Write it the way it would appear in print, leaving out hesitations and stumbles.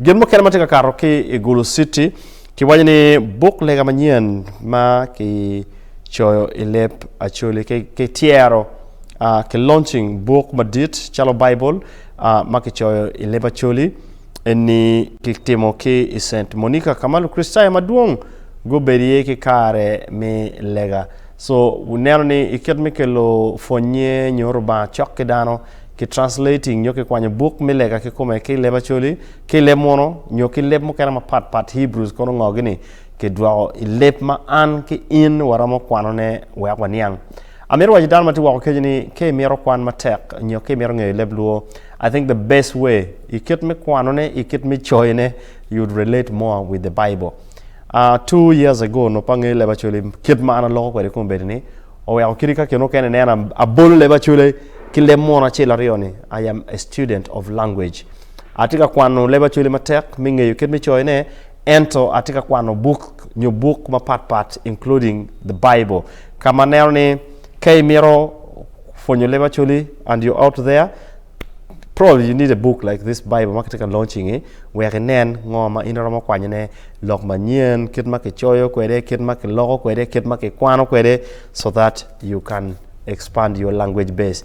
Gin mukene ma tye ka kato ki i Gulu City kiwaco ni buk lega manyen ma kicoyo i leb Acholi kityero ki launching buk madit calo Baibul ma kicoyo i leb Acholi eni kitimo ki i Cent Monica ka ma Lukricitayo madwong gubedo iye ki kare me lega. So wuneno ni i kit me kelo pwonnye nyo Rubanga cok ki dano ki translating nyo ki kwanyo buk me lega kikome ki i leb Acholi ki i leb munu nyo ki leb mukene mapat pat Hebrews kono ngo gini ki dwoko i leb ma an ki in waromo kwanone wek waniang. Amito waco dano ma tye woko kenyo ni ka imito kwan matek nyo ka imito ngeyo leb luo I think the best way i kit me kwanone i kit me coyone you would relate more with the Bible. 2 years ago onongo pe angeyo leb Acholi kit ma an aloko kwede kombeddi ni oweko kadi ka kine mukene ineno abolo leb Acholi ki leb munu acel aryo ni I am a student of language. Atye ka kwano leb Acholi matek me ngeyo kit me coyone ento atye ka kwano buk nyo buk mapat pat including the Bible ka ma aneno ni ka imito pwonyo leb Acholi and you out there probably you need a book like this Bible ma kitye ka launching-i wek inen ngo ma in iromo kwanyone lok manyen kit ma kicoyo kwede kit ma kiloko kwede kit ma kikwano kwede so that you can expand your language base.